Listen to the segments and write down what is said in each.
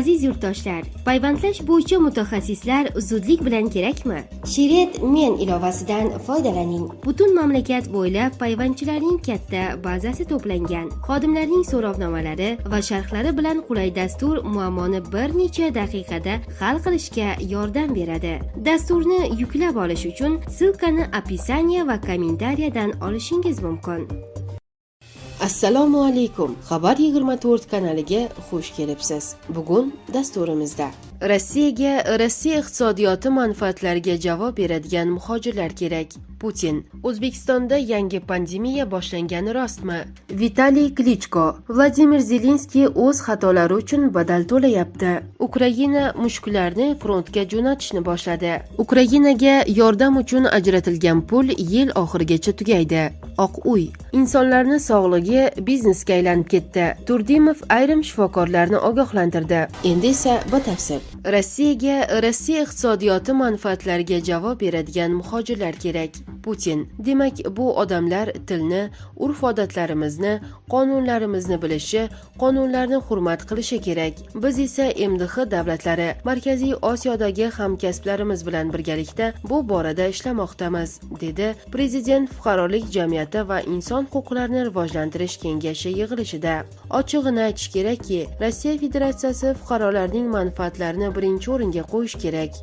Aziz yurtdoshlar, payvandlash bo'yicha mutaxassislar zudlik bilan kerakmi? Shiret Men ilovasidan foydalaning. Butun mamlakat bo'ylab payvandchilarning katta bazasi to'plangan. Xodimlarning so'rovnomalari va sharhlari bilan qulay dastur muammoni bir necha daqiqada hal qilishga yordam beradi. Dasturni yuklab olish uchun ссылка ni описание va kommentariyadan olishingiz mumkin. Assalomu alaykum. Xabar 24 kanaliga xush kelibsiz. Bugun dasturimizda: Rossiyaga Rossiya iqtisodiyoti manfaatlariga javob beradigan muhojirlar kerak. Putin. O'zbekistonda yangi pandemiya boshlangani rostmi? Vitaliy Klichko: Vladimir Zelenskiy o'z xatolari uchun badal to'layapti. Ukraina mushuklarni frontga jo'natishni boshladi. Ukrainaga yordam uchun ajratilgan pul yil oxirigacha tugaydi. Oq uy: Insonlarni sog'lig'i biznesga aylanib ketdi. Turdimov ayrim shifokorlarni ogohlantirdi. Endi esa batafsil. Rossiyaga Rossiya iqtisodiyoti manfaatlariga javob beradigan muhojirlar kerak. Putin. Demak, bu odamlar tilni, urf-odatlarimizni, qonunlarimizni bilishi, qonunlarni hurmat qilishi kerak. Biz esa MDH davlatlari, Markaziy Osiyodagi hamkasblarimiz bilan birgalikda bu borada ishlamoqdamiz, dedi prezident fuqarolik jamiyati va inson huquqlarini rivojlantirish kengashi yig'ilishida. Ochig'ini aytish kerakki, Rossiya Federatsiyasi fuqarolarining manfaatlarini birinchi o'ringa qo'yish kerak.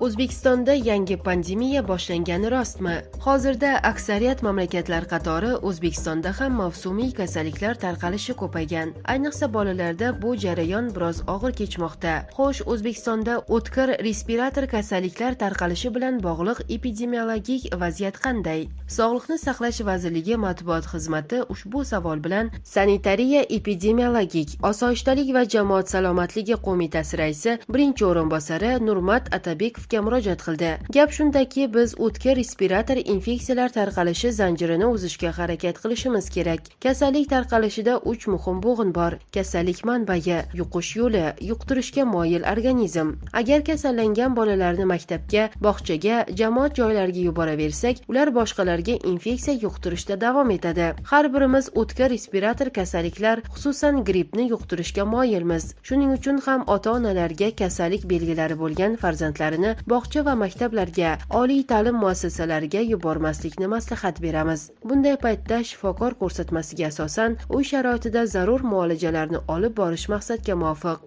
O'zbekistonda yangi pandemiya boshlangani rostmi? Hozirda aksariyat mamlakatlar qatori O'zbekistonda ham mavsumiy kasalliklar tarqalishi ko'paygan. Ayniqsa bolalarda bu jarayon biroz og'ir kechmoqda. Xo'sh, O'zbekistonda o'tkir respirator kasalliklar tarqalishi bilan bog'liq epidemiologik vaziyat qanday? Sog'liqni saqlash vazirligi matbuot xizmati ushbu savol bilan Sanitariya epidemiologik osoyishtalik va jamoat salomatligi qo'mitasi raisi birinchi o'rinbosari Nurmat Atabekovga murojaat qildi. Gap shundaki, biz o'tkir respirator infeksiyalar tarqalishi zanjirini uzishga harakat qilishimiz kerak. Kasallik tarqalishida uch muhim bo'g'in bor: kasallik manbai, yuqish yo'li, yuqtirishga moyil organizm. Agar kasallangan bolalarni maktabga, bog'chaga, jamoat joylariga yuboraversak, ular boshqalarga infeksiya yuqtirishda davom etadi. Har birimiz o'tkir respirator kasalliklar, xususan grippni yuqtirishga moyilmiz. Shuning uchun ham ota-onalarga kasallik belgilari bo'lgan farzandlarini bog'cha va maktablarga, oliy ta'lim muassasalariga yubormaslikni maslahat beramiz. Bunday paytda shifokor ko'rsatmasiga asosan uy sharoitida zarur muolajalarni olib borish maqsadga muvofiq.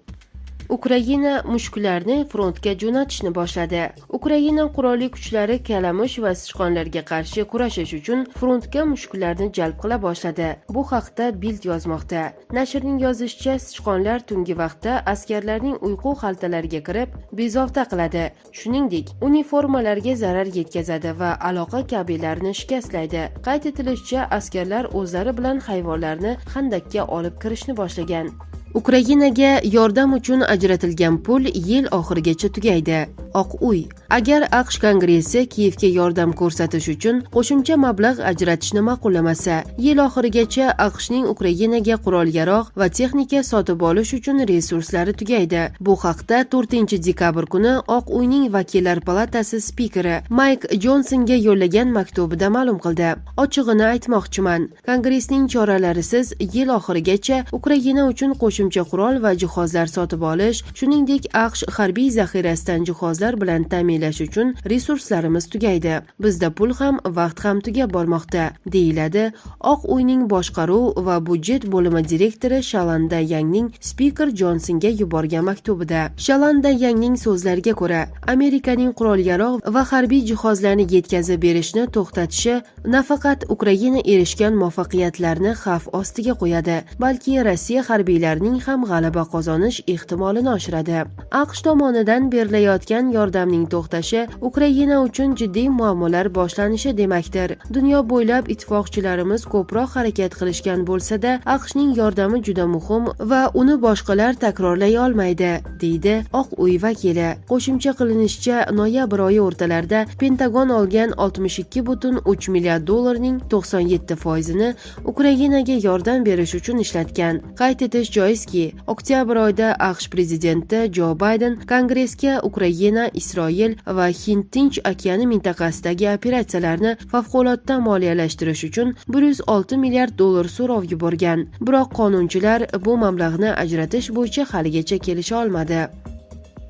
Ukraina mushuklarni frontga jo'natishni boshladi. Ukraina qurolli kuchlari kalamush va sichqonlarga qarshi kurashish uchun frontga mushuklarni jalb qila boshladi. Bu haqda Bild yozmoqda. Nashrning yozishicha, sichqonlar tungi vaqtda askarlarning uyqu xaltalariga kirib, bezovta qiladi. Shuningdek, uniformalarga zarar yetkazadi va aloqa kabellarini shikastlaydi. Qayd etilishicha, askarlar o'zlari bilan hayvonlarni xandakka olib kirishni boshlagan. Ukrainaga yordam uchun ajratilgan pul yil oxirigacha tugaydi. Oq uy: Agar AQSh Kongressi Kiyevga yordam ko'rsatish uchun qo'shimcha mablag' ajratishni ma'qullamasa, yil oxirigacha AQShning Ukrainaga qurol-yarog' va texnika sotib olish uchun resurslari tugaydi. Bu haqda 4 dekabr kuni Oq uyning Vakillar palatasi spikeri Mayk Jonsonga yo'llagan maktubida ma'lum qildi. Ochig'ini aytmoqchiman, Kongressning choralarisiz yil oxirigacha Ukraina uchun qo'shimcha qurol va jihozlar sotib olish, shuningdek, AQSh harbiy zaxirasidan jihozlar bilan ta'minlash uchun resurslarimiz tugaydi. Bizda pul ham, vaqt ham tugab bormoqda, deyiladi Oq uyning boshqaruv va budjet bo'limi direktori Shalanda Yangning spiker Jonsonga yuborgan maktubida. Shalanda Yangning so'zlariga ko'ra, Amerikaning qurol-yarog' va harbiy jihozlarni yetkazib berishni to'xtatishi nafaqat Ukraina erishgan muvaffaqiyatlarni xavf ostiga qo'yadi, balki Rossiya harbiylarining ham g'alaba qozonish ehtimolini oshiradi. AQSh tomonidan berilayotgan yordamning to'xtashi Ukraina uchun jiddiy muammolar boshlanishi demakdir. Dunyo bo'ylab ittifoqchilarimiz ko'proq harakat qilishgan bo'lsa-da, AQShning yordami juda muhim va uni boshqalar takrorlay olmaydi, deydi Oq uy vakili. Qo'shimcha qilinishicha, noyabr oyi o'rtalarida Pentagon olgan 62,3 milliard dollarning 97 foizini Ukrainaga yordam berish uchun ishlatgan. Qayd etish joizki, Zelenskiy. Oktyabr oyida AQSh prezidenti Jo Bayden Kongressga Ukraina, Isroil va Hind Tinch okeani mintaqasidagi operatsiyalarni favqulodda moliyalashtirish uchun 106 milliard dollar so'rov yuborgan. Biroq qonunchilar bu mablag'ni ajratish bo'yicha haligacha kelisha olmadi.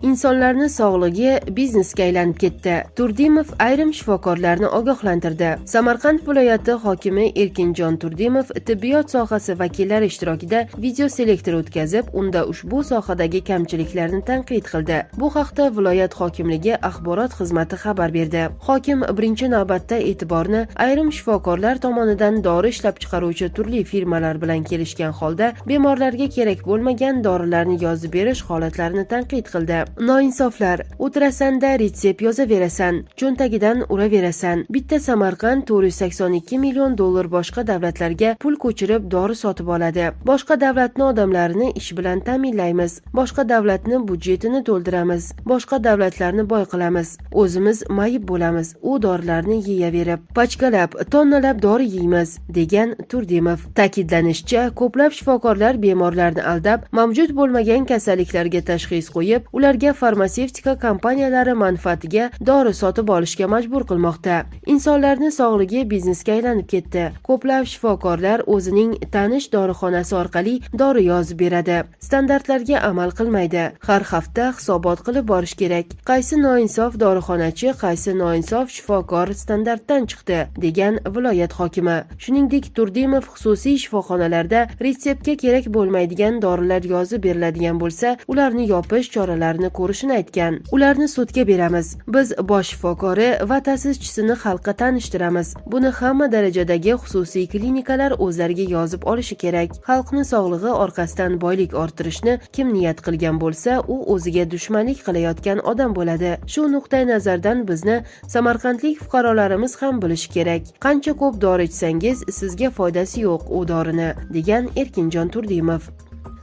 Insonlarni sog'lig'i biznesga aylanib ketdi. Turdimov ayrim shifokorlarni ogohlantirdi. Samarqand viloyati hokimi Erkinjon Turdimov tibbiyot sohasi vakillari ishtirokida videoselektor o'tkazib, unda ushbu sohadagi kamchiliklarni tanqid qildi. Bu haqda viloyat hokimligi axborot xizmati xabar berdi. Hokim birinchi navbatda e'tiborni ayrim shifokorlar tomonidan dori ishlab chiqaruvchi turli firmalar bilan kelishgan holda bemorlarga kerak bo'lmagan dorilarni yozib berish holatlarini tanqid qildi. Noinsoflar, o'tirasanda retsept yozaverasan, cho'ntagidan uraverasan. Bitta Samarqand 482 million dollar boshqa davlatlarga pul ko'chirib dori sotib oladi. Boshqa davlatni odamlarini ish bilan ta'minlaymiz. Boshqa davlatni budjetini to'ldiramiz. Boshqa davlatlarni boy qilamiz. O'zimiz mayib bo'lamiz. U dorilarni yeyaverib, pachkalab, tonnalab dori yeymiz, degan Turdimov. Ta'kidlanishicha, ko'plab shifokorlar bemorlarni aldab, mavjud bo'lmagan kasalliklarga tashxis qo'yib, ularga farmatsevtika kompaniyalari manfaatiga dori sotib olishga majbur qilmoqda. Insonlarni sog'ligi biznesga aylanib ketdi. Ko'plab shifokorlar o'zining tanish dorixonasi orqali dori yozib beradi. Standartlarga amal qilmaydi. Har hafta hisobot qilib borish kerak. Qaysi noinsof dorixonachi, qaysi noinsof shifokor standartdan chiqdi, degan viloyat hokimi. Shuningdek, Turdimov xususiy shifoxonalarda retseptga kerak bo'lmaydigan dorilar yozib beriladigan bo'lsa, ularni yopish choralarini ko'rishini aytgan. Ularni sudga beramiz. Biz bosh shifokori va ta'sischisini xalqqa tanishtiramiz. Buni hamma darajadagi xususiy klinikalar o'zlariga yozib olishi kerak. Xalqni sog'lig'i orqasidan boylik orttirishni kim niyat qilgan bo'lsa, u o'ziga dushmanlik qilayotgan odam bo'ladi. Shu nuqtai nazardan bizni samarqandlik fuqarolarimiz ham bilishi kerak. Qancha ko'p dori ichsangiz, sizga foydasi yo'q u dorini, degan Erkinjon Turdimov.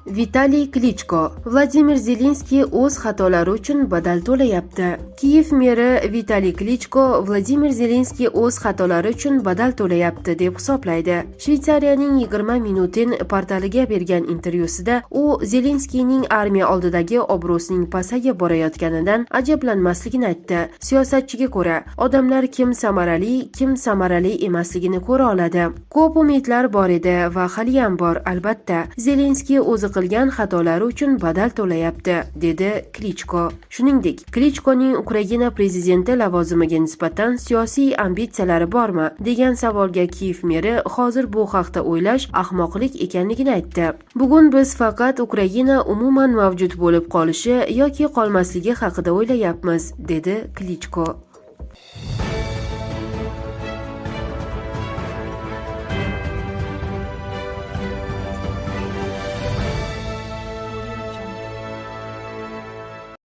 Vitaliy Klichko: Vladimir Zelenskiy o'z xatolari uchun badal to'layapti. Kiyev meri Vitaliy Klichko Vladimir Zelenskiy o'z xatolari uchun badal to'layapti deb hisoblaydi. Shvetsariyaning 20 Minuten portaliga bergan intervyusida u Zelenskiyning armiya oldidagi obro'sining pasayib borayotganidan ajablanmasligini aytdi. Siyosatchiga ko'ra, odamlar kim samarali, kim samarali emasligini ko'ra oladi. Ko'p umidlar bor edi va haliyam bor, albatta. Zelenskiy o'zi qilgan xatolari uchun badal to'layapti, dedi Klichko. Shuningdek, Klichkoning Ukraina prezidenti lavozimiga nisbatan siyosiy ambitsiyalari bormi degan savolga Kiyev meri hozir bu haqda o'ylash ahmoqlik ekanligini aytdi. Bugun biz faqat Ukraina umuman mavjud bo'lib qolishi yoki qolmasligi haqida o'ylayapmiz, dedi Klichko.